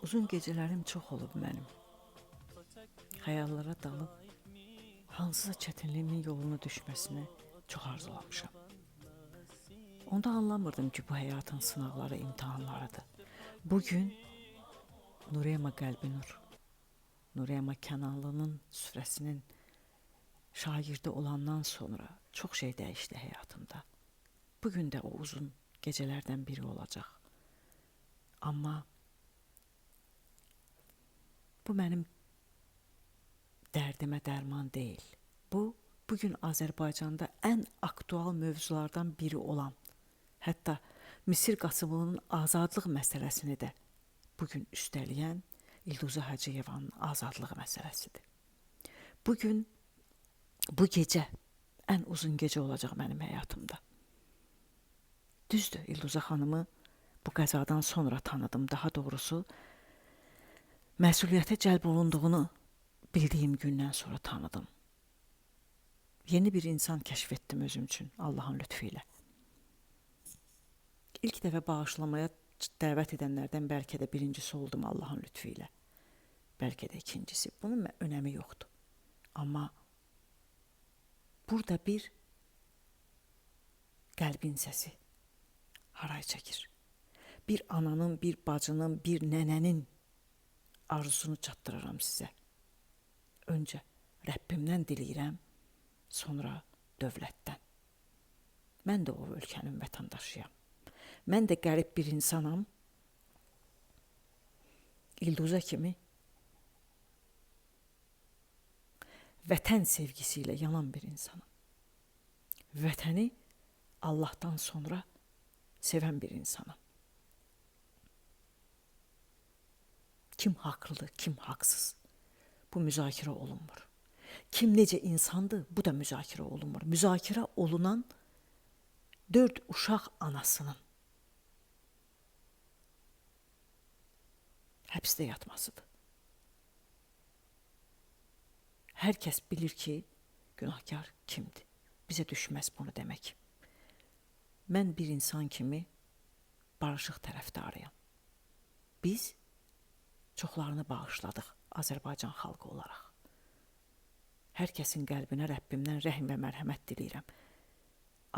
Uzun gecələrim çox olub mənim. Xəyallara dalıb hansısa çətinliyimin yoluna düşməsini çox arzulamışam. Onda anlamırdım ki, bu həyatın sınaqları, imtahanlarıdır. Bugün Nurema Qəlbinur, Nurema Kənanlının süfrəsinin şagirdi olandan sonra çox şey dəyişdi həyatımda. Bugün də o uzun gecələrdən biri olacaq. Amma bu mənim dərdimə dərman deyil. Bu, bugün Azərbaycanda ən aktual mövzulardan biri olan, hətta Misir Qasımlının azadlıq məsələsini də bugün üstələyən İlduzə Hacıyevanın azadlığı məsələsidir. Bugün, bu gecə ən uzun gecə olacaq mənim həyatımda. Düzdür, İlduzə xanımı bu qəzadan sonra tanıdım. Daha doğrusu, məsuliyyətə cəlb olunduğunu bildiyim gündən sonra tanıdım. Yeni bir insan kəşf etdim özüm üçün, Allahın lütfü ilə. İlk dəfə bağışlamaya dəvət edənlərdən bəlkə də birincisi oldum Allahın lütfü ilə. Bəlkə də ikincisi. Bunun önəmi yoxdur. Amma burada bir qəlbin səsi haray çəkir. Bir ananın, bir bacının, bir nənənin arzusunu çatdırıram sizə. Öncə Rəbbimdən diləyirəm, sonra dövlətdən. Mən də o ölkənin vətəndaşıyam. Mən də qərib bir insanam. İlduzə kimi vətən sevgisi ilə yanan bir insanam. Vətəni Allahdan sonra sevən bir insanam. Kim haqlıdır, kim haqsız? Bu müzakirə olunmur. Kim necə insandır, bu da müzakirə olunmur. Müzakirə olunan 4 uşaq anasının həbsdə yatmasıdır. Hər kəs bilir ki, günahkar kimdir. Bizə düşməz bunu demək. Mən bir insan kimi barışıq tərəfdarıyam. Biz çoxlarını bağışladıq Azərbaycan xalqı olaraq. Hər kəsin qəlbinə Rəbbimdən rəhm və mərhəmət diləyirəm.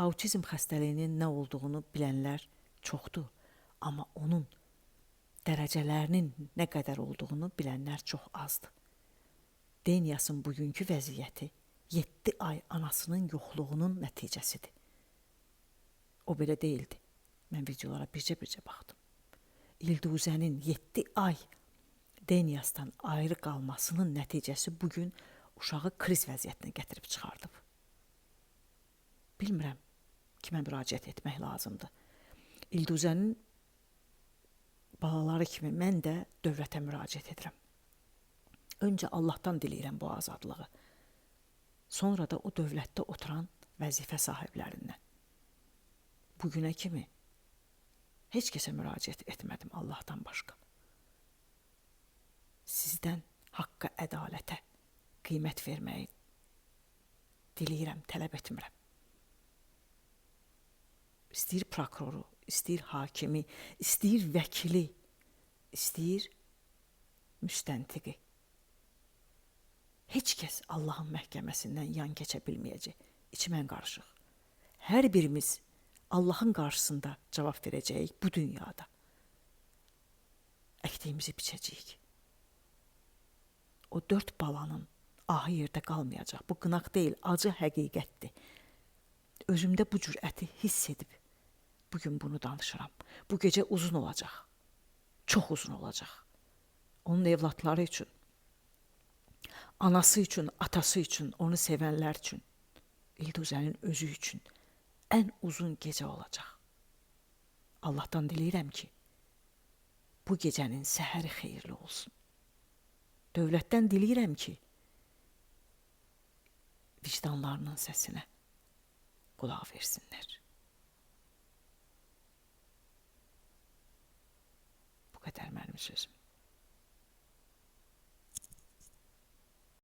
Autizm xəstəliyinin nə olduğunu bilənlər çoxdur, amma onun dərəcələrinin nə qədər olduğunu bilənlər çox azdır. Deniyasın bugünkü vəziyyəti 7 ay anasının yoxluğunun nəticəsidir. O belə deyildi. Mən videolara bircə-bircə baxdım. İlduzənin 7 ay Deniyasdan ayrı qalmasının nəticəsi bugün uşağı kriz vəziyyətinə gətirib çıxardıb. Bilmirəm kimə müraciət etmək lazımdır. İlduzənin balaları kimi mən də dövlətə müraciət edirəm. Öncə Allahdan diləyirəm bu azadlığı. Sonra da o dövlətdə oturan vəzifə sahiblərindən. Bugünə kimi heç kəsə müraciət etmədim Allahdan başqa. Sizdən haqqa, ədalətə qiymət verməyi diləyirəm, tələb etmirəm. İstəyir prokuroru, istəyir hakimi, istəyir vəkili, istəyir müstəntiqi. Heç kəs Allahın məhkəməsindən yan keçə bilməyəcək. İçim ən qarışıq. Hər birimiz Allahın qarşısında cavab verəcəyik bu dünyada. Əkdiyimizi biçəcəyik. O 4 balanın ahı yerdə qalmayacaq. Bu qınaq deyil, acı həqiqətdir. Özümdə bu cürəti hiss edib bugün bunu danışıram. Bu gecə uzun olacaq. Çox uzun olacaq. Onun evlatları üçün, anası üçün, atası üçün, onu sevənlər üçün, İlduzənin özü üçün ən uzun gecə olacaq. Allahdan diləyirəm ki, bu gecənin səhəri xeyirli olsun. Dövlətdən diləyirəm ki, vicdanlarının səsinə qulaq versinlər. Bu qədər mənim sözüm.